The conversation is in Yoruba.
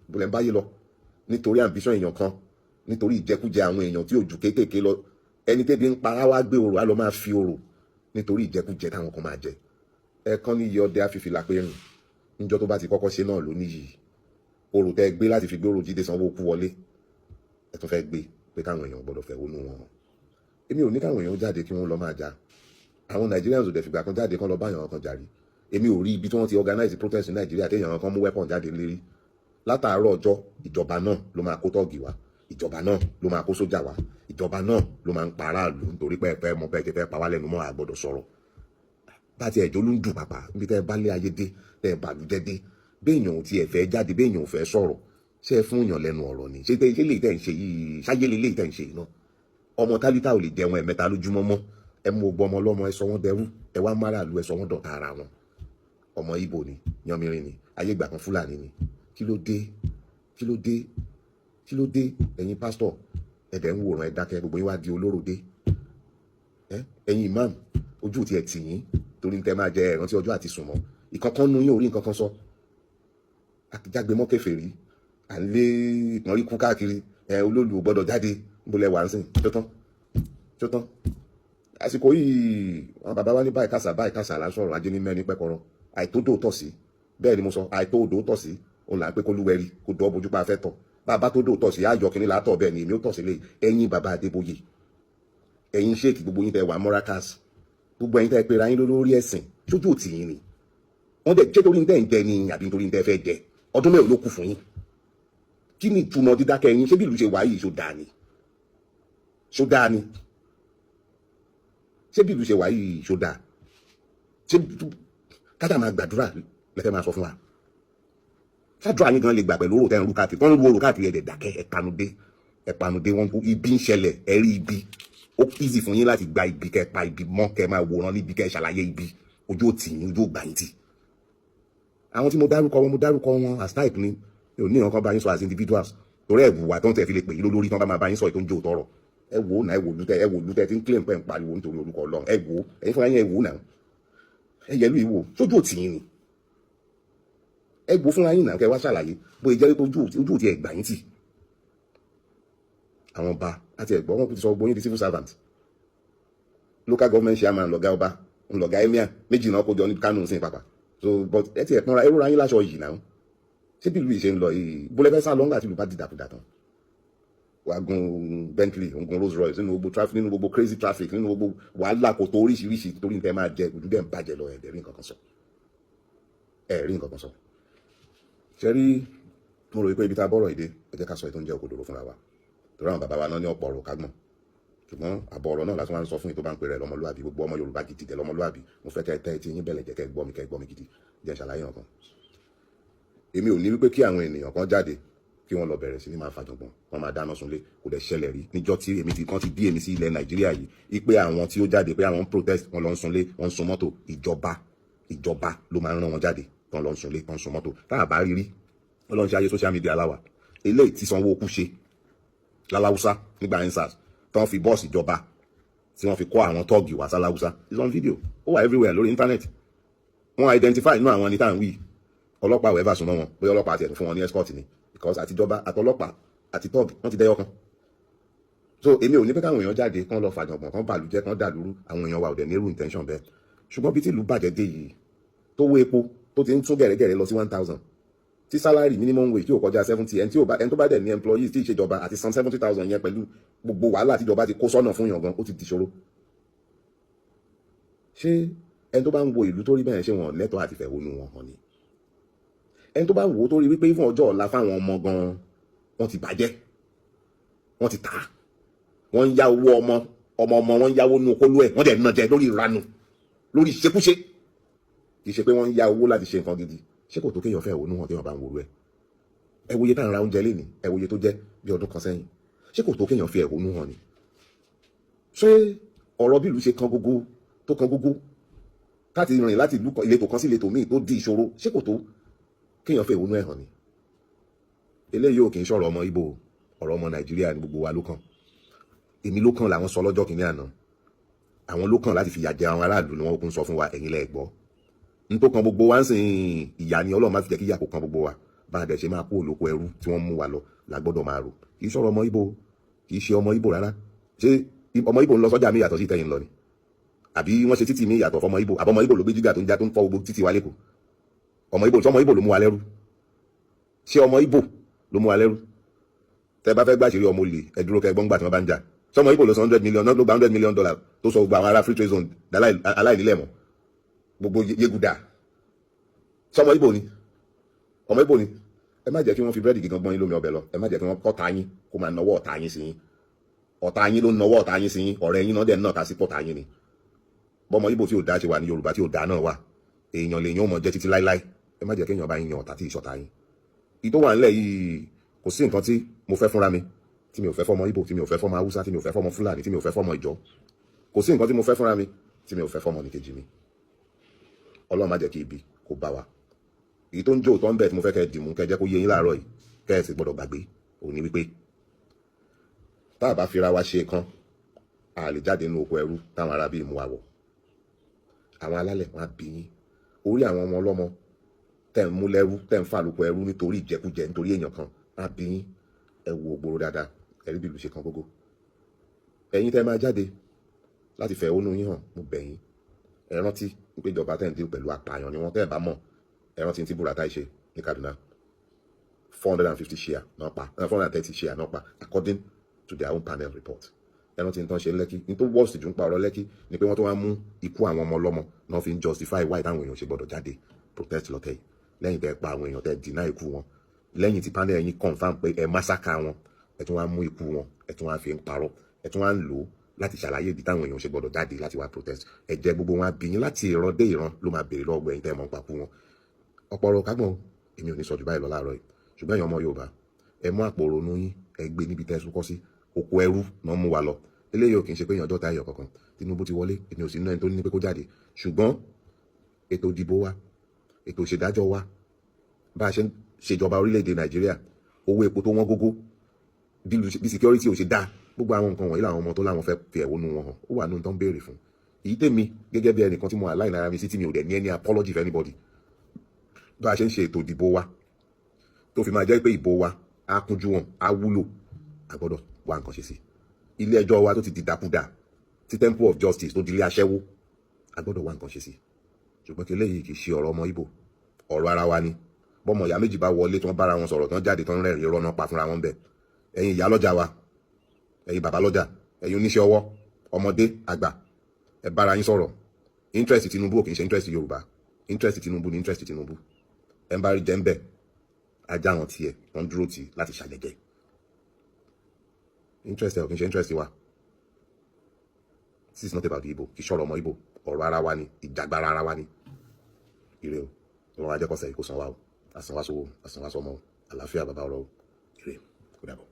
Bó lẹ́ ń báyé lọ? Nítorí ambition èèyàn kan, nítorí ìjẹkújẹ àwọn èèyàn tí ò jù kéékèèké lọ. Ẹni tẹ́bi ń para wá gbé orò, á lọ máa fi orò nítorí ìjẹkújẹ táwọn kan máa jẹ. Ẹ̀ẹ̀kan ní iye ọdẹ àfìfìlà pé rìn níjọ́ tó bá ti kọ́kọ́ ṣe náà ló níyì. Orò tẹ́ gbé láti fi gbé orò Jídé Sanwó-Kú wọlé, ẹ tún fẹ́ gbé pé káwọn èèyàn gbọ́dọ̀ fẹ̀hónú wọn hàn. Èmi ò ní káwọn èèyàn jáde kí wọ́n lọ máa jà. Àwọn Nigerians ò dẹ̀ fìgbà kan jáde kán lọ bá èèyàn kan jà rí. Èmi ò rí ibi tí wọ́n ti organize protest ní Nàìjíríà téèyàn kan mú weapon jáde lérí látàárọ̀ ọjọ́. Ìjọba náà ló máa kó tọ́ọ̀gì wá, ìjọba náà ló máa kó sójà wá, ìjọba náà ló máa ń pa aráàlú nítorí pé ẹ fẹ́ mọ bẹ́ẹ̀ tẹ́ fẹ́ pa wá lẹ́nu mọ́, àgbọ́dọ̀ sọ̀rọ̀. Bá ti ẹ̀jọ́ ló ń dùn pàpà níbi tẹ́ ẹ bá lé ayé dé, tẹ́ ẹ bàlújẹ́ dé, béèyàn ò tiẹ̀ fẹ́ jáde, béèyàn ò fẹ́ sọ̀rọ̀, ṣé ẹ fún èèyàn lẹ́nu ọ̀rọ̀ ni? Ṣé ṣé lè tẹ̀ ń ṣe yìí ṣáyé lè lè tẹ̀ ń ṣe yìí náà? Ọmọ tálítà ò lè jẹun ẹ̀mẹ́ta lójúmọ́ mọ́. Ẹ mú gbogbo ọmọ ọlọ́mọ, ẹ sọ wọ́n dẹrú, ẹ wá máràlú, ẹ sọ wọ́n dọ̀tá ara wọn. Ọmọ Ìgbò ni, Yánmirin ni, ayé ìgbà kan Fúlàní ni. Kí ló dé? Kí ló dé? Kí ló dé? Ẹ̀yin pásítọ̀, ẹ̀dẹ̀ ń wòran, ẹ dákẹ́. Gbogbo yín wá di olóró dé. Ẹ̀yin imam, ojú ti ẹ̀ tì yín torí ń tẹ́ máa jẹ ẹ̀rántí ọjọ́ àti sùn mọ́. Ìkankan nu yín ò rí nǹkan kan sọ. Àtijágbe mọ́ kèfèrí, à ń lé ìpọ́nrí kú káàkiri. Ẹ olóòlù ò gbọ́dọ̀ jáde. Níbo lẹ wà ń sìn? Tó tán, tó tán. Àsìkò yìí, àwọn bàbá wa ní báyìí kàṣà, báyìí kàṣà là ń sọ̀rọ̀ ajé ní mẹ́rin pẹ́kọ̀rọ̀. Àìtódò tọ̀ sí, bẹ́ẹ̀ ni mo sọ. Àìtódò tọ̀ sí òun là ń pé kó lúwẹ̀rí kó dọ́ bójú pa afẹ́ tọ̀. Bàbá tó dò tọ̀ sí àjọ kìnìún látọ̀. Bẹ́ẹ̀ ni èmi ó tọ̀ sílé. Ẹ̀yin bàbá Adébóyè, ẹ̀yin sheikh, gbogbo yín tẹ wà mọ́rákàs, gbogbo ẹ̀yin tẹ pera yín lórí ẹ̀sìn, sójú òtì yín ni wọ́n dẹ̀ ṣé torí tẹ́ ń jẹ ni àbí nítorí tẹ́ fẹ́ jẹ? Ọdún mẹ́rin ló kù fún yín. Kí ni ìtumọ̀ dídákẹ́ yín? Ṣé bí ìlú ṣe wà yìí, ṣó dáa ni? Ṣó dáa ni? Ṣé bí ìlú ṣe wà yìí, ṣó dáa? Ṣé kájà máa gbàdúrà lẹ́fẹ̀ẹ́ máa sọ fún wa? Ṣáàdúrà yín gan lè gbà pẹ̀lú òrò tẹ́ ń rú káàkiri, tó ń rú òrò káàkiri? Ẹ̀dẹ̀ dákẹ́, ẹ̀panudé, ẹ̀panudé. Wọn kú, ibi ń ṣẹlẹ̀, ẹ rí ibi. Ó easy fún yín láti gba ibi, kẹ́ pa ibi mọ́, kẹ́ máa wòran níbi, kẹ́ ṣàlàyé ibi. Ojú ò tì yín, ojú ò gbà yín tì. Àwọn tí mo dárúkọ wọn, mo dárúkọ wọn as type ni. Mi ò ní nǹkan bá yín sọ as individuals, torí ẹ̀ wùwà tó ń tẹ̀ fi lè pè yín lórí tí wọ́n bá máa bá yín sọ ètò ń jó tọrọ. Ẹ wò ó náà, ẹ wò lútẹ, ẹ wò lútẹ tí ń claim pé ń pariwo nítorí orúkọ Ọlọ́run. Ẹ wò ó, ẹ̀yin fúnra yín, ẹ wò ó náà, ẹ yẹlú ìwò, sójú ò tì yín ni. Ẹ wò fúnra yín náà, kẹ́ wá ṣàlàyé bóyá jẹ́ pé ojú ò ti ẹ̀ gbà yín tì. Àwọn ọba àti ẹ̀gbọ́n wọn kò ti sọ gbogbo yín di civil servant, local government chairman, lọ̀gá ọba, ńlọ̀gá emir méjì náà kó jọ ní Kánò sí pàpà. So but ẹ ti ẹ̀ pọ́nra ẹ rọra yín láṣọ yìí náà. Ṣé bí ìlú yìí ṣe ń lọ yìí, bólẹ́ fẹ́ sá lọ́ngbà tí ìlú bá dìdàkudà tán? Wàá gun Bentley, gun Rolls Royce nínú gbogbo traffic, nínú gbogbo crazy traffic, nínú gbogbo wàhálà kò tó oríṣiríṣi, torí ní tẹ́ máa jẹ. Ojú dẹ̀ ń bàjẹ́ lọ. Ẹ̀dẹ̀ rí nǹkan kan sọ, ẹ̀ rí nǹkan kan sọ. Ṣe rí, mo rò wípé ibi tá a bọ́rọ̀ ìdé, ẹ jẹ́ ká sọ ètò oúnjẹ òkodoro fúnra wa, torí àwọn bàbá wa náà ní ọ̀pọ̀ ọ̀rọ̀ kágbọ̀n, ṣùgbọ́n àbọ̀ ọ̀rọ̀ náà lásán wá ń sọ fún yín tó bá ń pè rẹ̀ lọ́mọlúàbí. Gbogbo ọmọ Yorùbá gidi dẹ̀ lọ́mọlúàbí, mo fẹ́ kẹ́ ẹ tẹ́ etí yín bẹ̀lẹ̀ jẹ́, kẹ́ ẹ gbọ́ mi, kẹ́ ẹ gbọ́ mi gidi. Jẹ́ ṣàlàyé nǹkan. Èmi ò ní wípé kí àwọn ènìyàn kan jáde kí wọ́n lọ bẹ̀rẹ̀ sí ní máa fàjọ̀gbọ̀n, wọ́n máa dáná sunlé. Kò dẹ̀ ṣẹlẹ̀ rí níjọ́ tí èmi ti kàn ti bí èmi sí ilẹ̀ Nàìjíríà yìí, wípé àwọn tí ó jáde pé àwọn ń protest, wọ́n lọ ń sunlé, wọ́n ń sun mọ́tò. Ìjọba, ìjọba ló máa ń rán wọn jáde tán lọ ń sunlé, tán ń sun mọ́tò. Tá a bá rí rí, Ọlọ́run ṣe ayé social media láwà. Eléyìí tí Sanwó-Okú ṣe láláwúsá nígbà EndSARS, tán fi bọ́ọ̀sì ìjọba tí wọ́n fi kọ́ àwọn tọ́ọ̀gì wá sáláwúsá, it's on video, ó wà everywhere lórí internet. Wọ́n identify inú àwọn ẹni tá à ń wí. Ọlọ́pàá ò ever súnmọ́ wọn, bóyá ọlọ́pàá àti ẹ̀sùn fún wọn ní escort ni, because àtijọba àtọlọ́pàá àti tọ́ọ̀gì wọ́n ti dẹ́yọ kan. So èmi ò ní pé káwọn èèyàn jáde kán lọ fàjọ̀gbọ̀n, kán bàlújẹ́, kán dàlúrú. Àwọn èèyàn wa ò dẹ̀ ní irú intention bẹ́ẹ̀. Ṣùgbọ́n bí tí ìlú bàjẹ́ dé yìí, tó wó epo tó ti ń tún gẹ̀rẹ́gẹ̀rẹ́ lọ sí 1,000, tí salary minimum wage tí ò kọjá 70, ẹni tí ò bá, ẹni tó bá dẹ̀ ní employees tí ìṣèjọba àti san 70,000 yẹn, pẹ̀lú gbogbo wàhálà tíjọba ti kó sọ́nà fún yàn gan, ó ti dìṣòro. Ṣé ẹni tó bá ń wo ìlú tó rí bẹ́ẹ̀, ṣé wọn lẹ́tọ̀ọ́ àti fẹ̀hónú wọn hàn ni? Ẹni tó bá ń wò ó tó rí wípé fún ọjọ́ ọ̀la fáwọn ọmọ gan, wọ́n ti bàjẹ́, wọ́n ti tà á, wọ́n ń yá owó ọmọ ọmọ ọmọ, wọ́n ń yáwó nú kólú ẹ̀, wọ́n dẹ̀ ń ná jẹ lórí ìranu, lórí ìṣekúṣe, kì í ṣe pé wọ́n ń yá owó láti ṣe nǹkan gidi, ṣé kò tó kéèyàn fẹ́ òun hàn téèyàn bá ń worú ẹ̀? Ẹ wo iye tá à ń ra oúnjẹ lénìí, ẹ wo iye tó jẹ́ bí ọdún kan sẹ́yìn. Ṣé kò tó kéèyàn fi ẹ̀hónú hàn ni? Ṣé ọ̀rọ̀ bí ìlú ṣe kan gógó tó kan gógó láti rìn láti ìlú kan, ìletò kan sí ìletò míì, tó di ìṣòro, ṣé kò tó kéèyàn fi ẹ̀hónú ẹ̀ hàn ni? Eléyìí ò kì í ṣọ̀rọ̀ ọmọ Ìgbò, ọ̀rọ̀ ọmọ Nàìjíríà ní. Gbogbo wa ló kàn. Èmi ló kàn làwọn sọ lọ́jọ́ kìíní àná. Àwọn ló kàn láti fìyà jẹ àwọn aráàlú ni wọ́n kún sọ fún wa. Ẹ̀yin lẹ gbọ́ n tó kan gbogbo wa ń sìn. Ìyà ni. Ọlọ́run má fi jẹ́ kí ìyà kó kan gbogbo wa. Bá a dẹ̀ ṣe máa kó olóko ẹrú tí wọ́n mú wa lọ la gbọ́dọ̀ máa rò. Kì í sọ̀rọ̀ ọmọ Ìgbò, kì í ṣe ọmọ Ìgbò rárá. Ṣé ọmọ Ìgbò ń lọ sọ́jà mi yàtọ̀ sí ìtẹ̀yìn lọ ni? Àbí wọ́n ṣe títì mi yàtọ̀ fọmọ Ìgbò? Àbọ̀mọ Ìgbò ló gbé jígà tó ń já tó ń fọ́ gbogbo títì wa lẹ́kọ̀ọ́? Ọmọ Ìgbò, ṣọmọ Ìgbò ló mú wa lẹ́rú? Ṣé ọmọ Ìgbò ló mú wa lẹ́rú? Tẹ bá fẹ́ gbàṣírí ọmọ olè, ẹ dúró kẹ gbọ́ngbà tí wọ́n bá ń jà. Sọmọ Ìgbò ló san 100 million, ló gba $100 million tó sọ gbogbo àwọn ará free trade zone aláìnílẹ̀ mọ́, gbogbo Yeguda? Sọmọ Ìgbò ni? Ọmọ Ìgbò ni? Ẹ má jẹ́ kí wọ́n fi búrẹ́dì gígan gbọ́n yín lómi ọbẹ̀ lọ. Ẹ má jẹ́ kí wọ́n kọ́ta yín kó máa nawọ́ ọ̀tá yín sí yín. Ọ̀tá yín ló nawọ́ ọ̀tá yín sí yín. Ọ̀rẹ́ yín náà dẹ̀ náà ká sí pọ̀tá yín ni. Bọ́mọ Ìgbò tí ò dá ṣe wà ní Yorùbá tí ò dá náà wà. Èèyàn lèèyàn ò mọ̀ jẹ́ títí láíláí. Ẹ má jẹ́ kéèyàn bá yín yan ọ̀tá tí ìṣọ̀tá yín. Ìtò wà ńlẹ̀ yìí, kò sí nǹkan tí mo fẹ́ fúnra mi tí mi ò fẹ́ fọ́mọ Ìgbò, tí mi ò fẹ́ fọ́mọ Haúsá, tí mi ò fẹ́ fọ́mọ Fúlàní, tí mi ò fẹ́ fọ́mọ Ìjọ. Kò sí nǹkan tí mo fẹ́ fúnra mi tí mi ò fẹ́ fọ́mọ nìkejì mi. Ọlọ́run má jẹ́ kí ibi kó bá wa. Èyí tó ń jó tó ń bẹ̀ tí mo fẹ́ kẹ́ dìmú, kẹ́ jẹ́ kó yé yín láàárọ̀ yìí, kẹ́ ẹ sì gbọ́dọ̀ gbàgbé òní wípé tá a bá fira wa ṣe kan, a lè jáde nínú oko ẹrú táwọn ará bíi mú wa wọ̀. Àwọn alálẹ̀ wọn á bí yín orí àwọn ọmọ ọlọ́mọ tẹ́ ń mú lẹ́rú, tẹ́ ń fà lóko ẹrú nítorí ìjẹkújẹ, nítorí èèyàn kan, á bí yín. Ẹ wo ògbóró dáadáa, ẹ rí bí ìlú ṣe kan gógó. Ẹ̀yin tẹ́ máa jáde láti fẹ̀hónú yín hàn, mo bẹ̀ yín, ẹ rántí pé ìjọba tẹ́ ń deal pẹ̀lú, apààyàn ni wọ́n. Tẹ́ ẹ bá mọ̀, ẹ rántí tí Buratai ṣe ní Kaduna. 450 Shia náà pa, 430 Shia náà pa, according to their own panel report. Ẹ rántí nǹkan ṣe Lẹ́kí. Ní tó worst jù ń pa ọ̀rọ̀ Lẹ́kí ni pé wọ́n tó wá mú ikú àwọn ọmọ ọlọ́mọ náà fi ń justify why táwọn èèyàn ṣe gbọ́dọ̀ jáde protest lọ́tẹ̀ yìí. Lẹ́yìn tẹ́ pa àwọn èèyàn, tẹ́ deny ikú wọn, lẹ́yìn tí panel yín confirm pé ẹ massacre wọn, ẹ tún wá mú ikú wọn, ẹ tún wá fi ń parọ́, ẹ tún wá ń lò ó láti ṣàlàyé ìdí táwọn èèyàn ṣe gbọ́dọ̀ jáde láti wá protest. Ẹ̀jẹ̀ gbogbo wọn á bí yín. Láti ìran dé ìran ló máa béèrè lọ́wọ́ ẹ̀yin tẹ́ ẹ mọ̀ ń pa kú wọn. Ọ̀pọ̀ ọ̀rọ̀ kágbọ̀n, èmi ò ní sọ jù báyìí lọ láàárọ̀ yìí. Ṣùgbọ́n ẹ̀yin ọmọ Yorùbá, ẹ mú àpò ronú yín, ẹ gbé níbi tẹ́ ẹ súnkọ́ sí. Oko ẹrú náà mú wa lọ. Eléyìí ò kì í ṣe pé èèyàn jọ́ta ẹ̀yọ̀ kankan. Tinubu ti wọlé, èmi ò sí nínú ẹni tó ní pé kó jáde. Ṣùgbọ́n ètò ìdìbò wa, ètò ìṣèdájọ́ wa, bá a ṣe ń ṣèjọba orílẹ̀-èdè Nàìjíríà, owó epo tó wọ́n gógó, bí security ò ṣe dáa, gbogbo àwọn nǹkan wọ̀nyí làwọn ọmọ tó láwọn fẹ́ fi ẹ̀hónú wọn hàn, ó wà nínú tó ń béèrè fún. Èyí tèmi gẹ́gẹ́ bí ẹnìkan tí mo align ara mi sí, tí mi ò dẹ̀ ní any apology for anybody, bá a ṣe ń ṣe ètò ìdìbò wa tó fi máa jẹ́ pé ìbò wa á kúnjú wọn, á wúlò, a gbọ́dọ̀ wá nǹkan ṣe sí. Ilé ẹjọ́ wa tó ti dìdàkudà, tí temple of justice tó di ilé aṣẹ́wó, a gbọ́dọ̀ wá nǹkan ṣe sí. Ṣùgbọ́n kí eléyìí kì í ṣe ọ̀rọ̀ ọmọ Ìgbò, ọ̀rọ̀ ara wa ni. Bọ́mọ ìyá méjì bá wọlé, tí wọ́n bára wọn sọ̀rọ̀, tí wọ́n jáde, tí wọ́n rẹ́rìn, irọ́ náà pa fúnra wọn bẹ̀. Ẹ̀yin ìyá lọ́jà wa, ẹ̀yin bàbá lọ́jà, ẹ̀yin oníṣẹ́ ọwọ́, ọmọdé, àgbà, ẹ bára yín sọ̀rọ̀. Interest Tinubu ò kì í ṣe interest Yorùbá. Interest Tinubu ni interest Tinubu. Ẹ ń bá rí jẹ́ ń bẹ̀, ajá wọn tiẹ̀ wọ́n dúró tì láti ṣàlẹ̀jẹ̀. Interest ẹ ò kì í ṣe interest wa. This is not about the Igbo. Kì í ṣọ̀rọ̀ ọmọ Igbo, ọ̀rọ̀ ara wa ni, ìjàgbára ara wa ni. Ire o. Ìwọ̀n ajẹ́kọ̀ọ́sẹ̀ kò san wa o, àsan wa sówó, àsan wa sọmọ o. Àlàáfíà bàbá ọ̀rọ̀ o. Ire, kó dàbọ̀.